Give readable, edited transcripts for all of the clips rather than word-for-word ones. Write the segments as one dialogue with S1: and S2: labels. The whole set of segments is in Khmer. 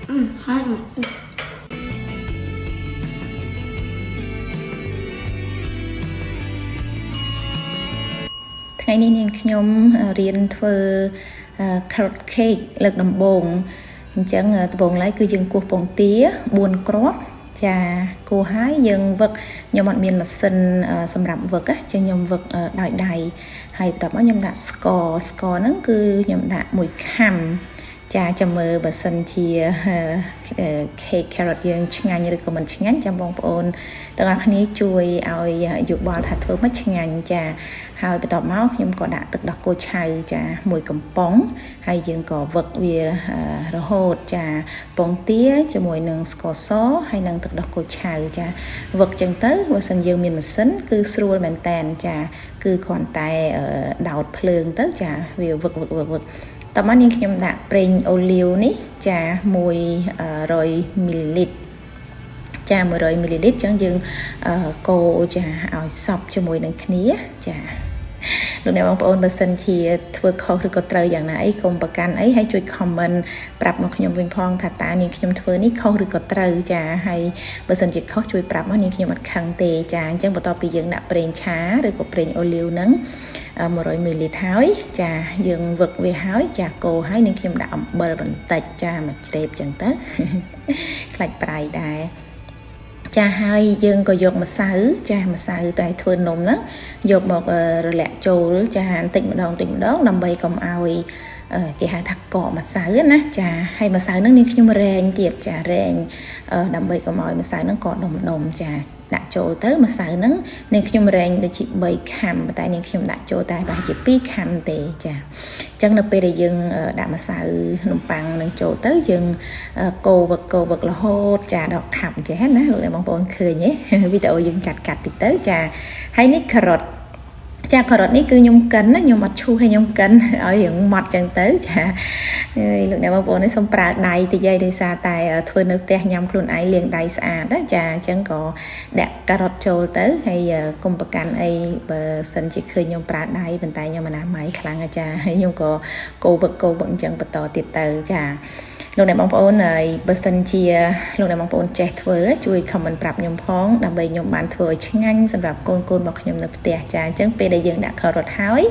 S1: Hot.
S2: ថ្ងៃនេះនាងខ្ញុំរៀនធ្វើ carrot cake លើកដំបូងអញ្ចឹងដំបូងឡើយគឺយើងគោះពងទា4គ្រាប់ចាគោះហើយយើងវឹកខ្ញុំអត់មានម៉ាស៊ីនសម្រាប់វឹកណាចឹងខ្ញុំវឹកដោយដៃហើយបន្ទាប់មកខ្ញុំដាក់ស្ករស្ករហ្នឹងគឺខ្ញុំដាក់មួយខាំចាចាំមើលបើសិនជា cake carrot យើងឆ្ងាញ់ឬក៏មិនឆ្ងាញ់ចាំបងប្អូនទាំងអស់គ្នាជួយឲ្យយោបល់ថាធ្វើមកឆ្ងាញ់ចាហើយបន្ទាប់មកខ្ញុំក៏ដាក់ទឹកដោះគោឆៅចាមួយកំប៉ុងហើយយើងក៏វឹកវារហូតចាពងទាជាមួយនឹងស្ករសហើយនឹងទឹកដោះគោឆៅចាវឹកចឹងទៅបើសិនយើងមានម៉ាស៊ីនគឺស្រួលមែនតែនចាគឺគ្រាន់តែដោតភ្លើងទៅចាវាវឹកវឹកវឹកវឹកតោះមកនាងខ្ញុំដាក់ប្រេងអូលីវនេះចា100មីលីលីត្រចា100មីលីលីត្រចឹងយើងកូរចាឲ្យសព្វជាមួយនឹងគ្នាចាលោកអ្នកបងប្អូនបើសិនជាធ្វើខុសឬក៏ត្រូវយ៉ាងណាអីកុំប្រកាន់អីហើយជួយ comment ប្រាប់មកខ្ញុំវិញផងថាតើនាងខ្ញុំធ្វើនេះខុសឬក៏ត្រូវចាហើយបើសិនជាខុសជួយប្រាប់មកនាងខ្ញុំអត់ខឹងទេចាអញ្ចឹងបន្ទាប់ពីយើងដាក់ប្រេងឆាឬក៏ប្រេងអូលីវហ្នឹង100មីលីលីត្រហើយចាយើងវឹកវាហើយចាកូរហើយនឹងខ្ញុំដាក់អំបិលបន្តិចចាមួយជ្រាបចឹងទៅខ្លាច់ប្រៃដែរចាហើយយើងក៏យកម្សៅចាម្សៅតែធ្វើនំហ្នឹងយកមករលាក់ចូលចាបន្តិចម្ដងតិចម្ដងដើម្បីកុំឲ្យគេហៅថាកកម្សៅណាចាហើយម្សៅហ្នឹងនាងខ្ញុំរែងទៀតចារែងដើម្បីកុំឲ្យម្សៅហ្នឹងកដុំដុំចាដាក់ចូលទៅម្សៅហ្នឹងនាងខ្ញុំរែងដូចជា3ខាំតែនាងខ្ញុំដាក់ចូលតែប្រហែលជា2ខាំទេចាអញ្ចឹងនៅពេលដែលយើងដាក់ម្សៅនំប៉័ងនឹងចូលទៅយើងកូរវឹកកូរវឹករហូតចាដល់ខាប់ចេះណាលោកអ្នកបងប្អូនឃើញទេវីដេអូយើងកាត់កាត់តិចទៅចាហើយនេះការ៉ុតចាការ៉ុតនេះគឺខ្ញុំកិនណាខ្ញុំអត់ឈូសឲ្យខ្ញុំកិនឲ្យរៀងម៉ត់ចឹងទៅចាហើយលោកអ្នកបងប្អូននេះសូមប្រើដៃតិចហើយដោយសារតែធ្វើនៅផ្ទះញ៉ាំខ្លួនឯងលាងដៃស្អាតណាចាអញ្ចឹងក៏ដាក់ការ៉ុតចូលទៅហើយកុំប្រកាន់អីបើសិនជាឃើញខ្ញុំប្រើដៃប៉ុន្តែខ្ញុំអនាម័យខ្លាំងចាហើយខ្ញុំក៏កោវឹកកោវឹកអញ្ចឹងបន្តទៀតទៅចាលោកអ្នកបងប្អូនហើយបើសិនជាលោកអ្នកបងប្អូនចេះធ្វើជួយ comment ប្រាប់ខ្ញុំផងដើម្បីខ្ញុំបានធ្វើឲ្យឆ្ងាញ់សម្រាប់កូនកូនរបស់ខ្ញុំនៅផ្ទះចាអញ្ចឹងពេលដែលយើងដាក់ការ៉ុតហើយ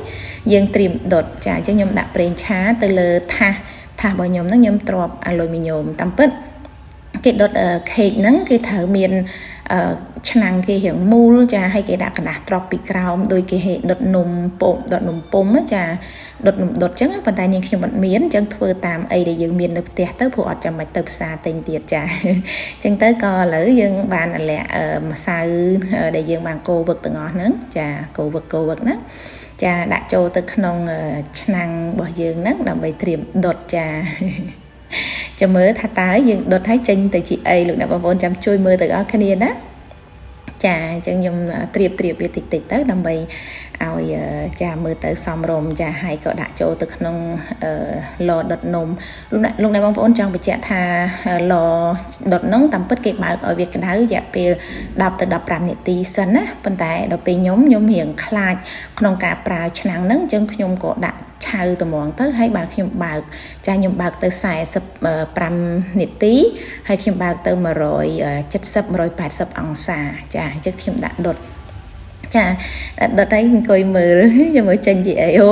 S2: យើងត្រៀមដុតចាអញ្ចឹងខ្ញុំដាក់ប្រេងឆាទៅលើថាសថាសរបស់ខ្ញុំហ្នឹងខ្ញុំទ្រាប់អាលុយមីញ៉ូមតាមពិតគេដុតខេកហ្នឹងគេត្រូវមានឆ្នាំងគេរៀងមូលចាឲ្យគេដាក់ក្រដាសទ្រាប់ពីក្រោមដូចគេហេដុតនំពុំដុតនំពុំចាដុតនំដុតចឹងប៉ុន្តែនាងខ្ញុំអត់មានចឹងធ្វើតាមអីដែលយើងមាននៅផ្ទះទៅព្រោះអត់ចាំបាច់ទៅផ្សារទិញទៀតចាចឹងទៅក៏ឥឡូវយើងបានអាលាក់ម្សៅដែលយើងបានកូរវឹកទាំងអស់ហ្នឹងចាកូរវឹកកូរវឹកហ្នឹងចាដាក់ចូលទៅក្នុងឆ្នាំងរបស់យើងហ្នឹងដើម្បីត្រៀមដុតចាចាំមើលថាតើយើងដុតឲ្យចេញទៅជាអីលោកអ្នកបងប្អូនចាំជួយមើលទាំងអស់គ្នាណាចាអញ្ចឹងខ្ញុំត្រៀបត្រៀបវាតិចតិចទៅដើម្បីឲ្យចាមើលទៅសមរម្យចាហើយក៏ដាក់ចូលទៅក្នុងឡដុតនំលោកអ្នកបងប្អូនចង់បញ្ជាក់ថាឡដុតនំតាមពិតគេបើកឲ្យវាក្តៅរយៈពេល10ទៅ15នាទីសិនណាប៉ុន្តែដល់ពេលខ្ញុំខ្ញុំរៀងខ្លាចក្នុងការប្រើឆ្នាំងហ្នឹងអញ្ចឹងខ្ញុំក៏ដាក់ឆៅត្មងទៅហើយបានខ្ញុំបើកចាខ្ញុំបើកទៅ45នាទីហើយខ្ញុំបើកទៅ170 180អង្សាចាអញ្ចឹងខ្ញុំដាក់ដុតចាដុតហើយអង្គុយមើលចាំមើលចេញជាអីអូ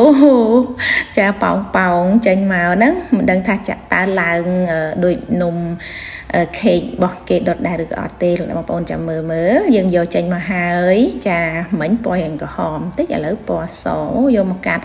S2: ចាប៉ោងប៉ោងចេញមកហ្នឹងមិនដឹងថាចាក់តើឡើងដូចនំខេករបស់គេដុតដែរឬក៏អត់ទេលោកអ្នកបងប្អូនចាំមើលមើលយើងយកចេញមកហើយចាមិញពណ៌រៀងក្រហមតិចឥឡូវពណ៌សយកមកកាត់